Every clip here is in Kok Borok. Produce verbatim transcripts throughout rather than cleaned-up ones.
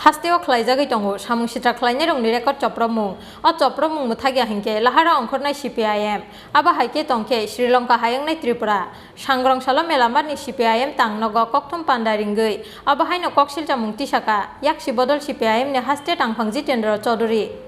Hasteo khlaijagwi tongo samung sitra khlainairokni record chopropmung. O chopropmung mwthakya hinkhe lahara ongkhornai C P I M, abo hai khe tongkhe Sri Lanka hai wngnai Tripura. Sangrong salo Melamarni C P I M tang nogo kokthum panda ringwi abo haino kok silchamung tisaka yaksi bodol C P I M ni haste tangphang Jitendra Chaudhary.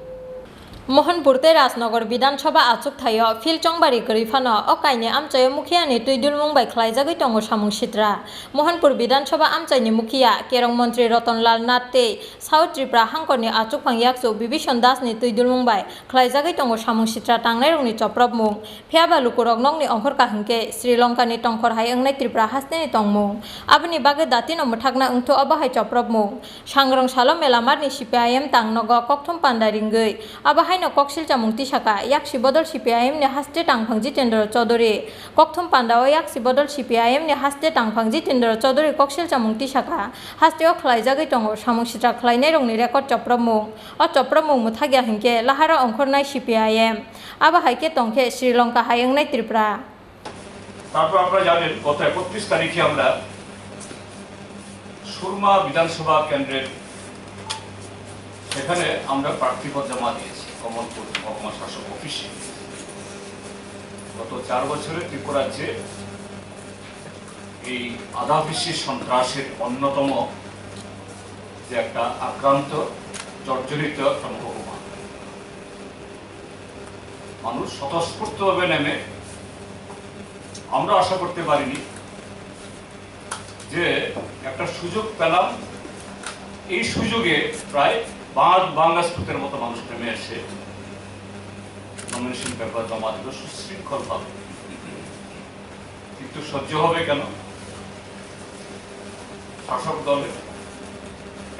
Mohanpur tei Rajnagar Bidhan Sabha achuk thaio field chongbari kwrwi phano o kaini amchaio mukhiani twi dulmung bai khlaijagwi tongo samung sitra. Mohanpur Bidhan Sabha amchaini mukhiya kerong montri Ratan Lal Nath tei South Tripura hangkorni achukphang yakchu Bibhishan Das ni twi dulmung bai khlaijagwi tongo samung sitra tangnairokni chopropmung. Phiyaba lukurok nokni ongkhor kaham khe Sri Lanka ni tongkhor hai wngnai Tripura haste ni tongmung. Aboni bagwi datino mwthakna wngthu abo hai chopropmung. Sangrong salo Melamarni C P I M tang nogo kokthum panda ringwi abo haino kok silchamung tisaka yaksi bodol C P I M ni haste tangphang Jitendra Chaudhary. Kokthum panda o yaksi bodol C P I M ni haste tangphang Jitendra Chaudhary kok silchamung tisaka hasteo khlaijagwi tongo samung sitra khlainairokni record chopropmung. O chopropmung mwthakya hinkhe lahara ongkhornai C P I M, abo hai khe tongkhe Sri Lanka hai wngnai Tripura. তারপর আপনারা জানেন, গত একত্রিশ তারিখে আমরা সুরমা বিধানসভা কেন্দ্রের সেখানে আমরা প্রার্থীপদ জমা দিয়েছি কমলপুর মহকুমা শাসক অফিসে। গত চার বছরে ত্রিপুরা রাজ্যে এই আদাফিসি সন্ত্রাসের অন্যতম যে একটা আক্রান্ত, জর্জরিত একটা মহকুমা, মানুষ স্বতঃস্ফূর্তভাবে নেমে, আমরা আশা করতে পারিনি যে একটা সুযোগ পেলাম, এই সুযোগে প্রায় বাংলা স্রোতের মতো মানুষ নেমে এসে নমিনেশন পেপার জমা দিল সুশৃঙ্খলভাবে। কিন্তু সহ্য হবে কেন? শাসক দলের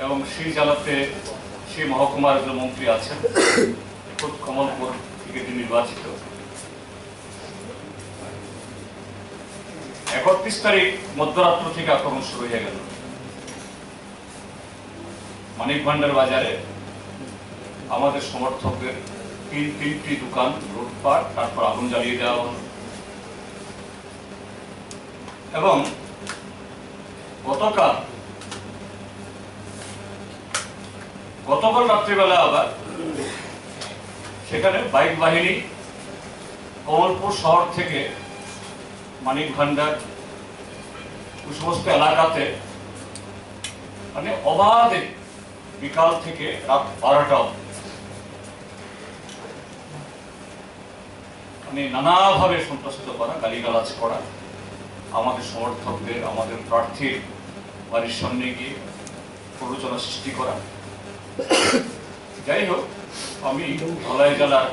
এবং সেই জায়গাতে সেই মহকুমার একজন মন্ত্রী আছেন, খোদ কমলপুর টিকিটে নির্বাচিত। একত্রিশ তারিখ মধ্যরাত্র থেকে আক্রমণ শুরু হয়ে গেল। মানিক ভান্ডার বাজারে আমাদের সমর্থকদের তিন তিনটি দোকান লুটপাট, তারপর আগুন জ্বালিয়ে দেওয়া হলো। এবং গতকাল, গতকাল রাত্রিবেলা আবার সেখানে বাইক বাহিনী কমলপুর শহর থেকে মানিক ভান্ডার, ওই সমস্ত এলাকাতে মানে অবাধে বিকাল থেকে রাত বারোটা অবধি মানে নানাভাবে সন্ত্রস্ত করা, গালিগালাজ করা, আমাদের সমর্থকদের, আমাদের প্রার্থীর বাড়ির সামনে গিয়ে প্ররোচনা সৃষ্টি করা। যাই হোক, আমি ধলাই জেলার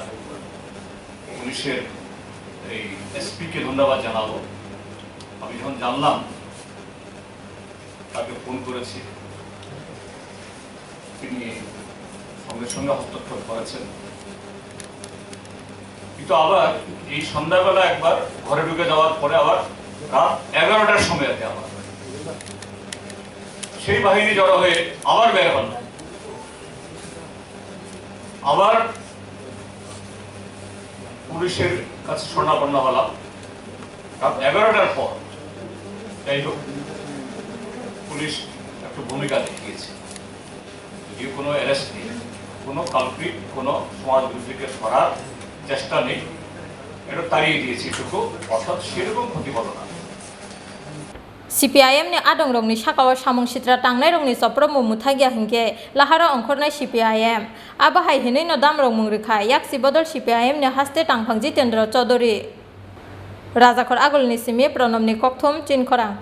পুলিশের এই এসপিকে ধন্যবাদ জানাবো। আমি যখন জানলাম, তাকে ফোন করেছি, তিনি সঙ্গে সঙ্গে হস্তক্ষেপ করেছেন। কিন্তু আবার এই সন্ধ্যাবেলা একবার ঘরে ঢুকে যাওয়ার পরে আবার রাত এগারোটার সময় আছে আবার সেই বাহিনী জড়ো হয়ে আবার বের হন। আবার পুলিশের কাছে শরণাপন্ন হলাম রাত এগারোটার পর। যাই হোক, পুলিশ একটু ভূমিকা দেখিয়েছে, যদিও কোনো অ্যারেস্ট নেই, কোনো কালপ্রিট, কোনো সমাজ বিরোধীকে ধরার চেষ্টা নেই, এটা তাড়িয়ে দিয়েছে এটুকু, অর্থাৎ সেরকম ক্ষতি হলো না। C P I M ni adongrokni sakao samung sitra tangnairokni chopropmung mwthakya hinkhe lahara ongkhornai C P I M. Abo hai hinwi no damrokmung rwkha yaksi bodol C P I M ni haste tangphang Jitendra Chaudhary. Rajakhor Agulni simi Pranobni kokthum Chinkhorang.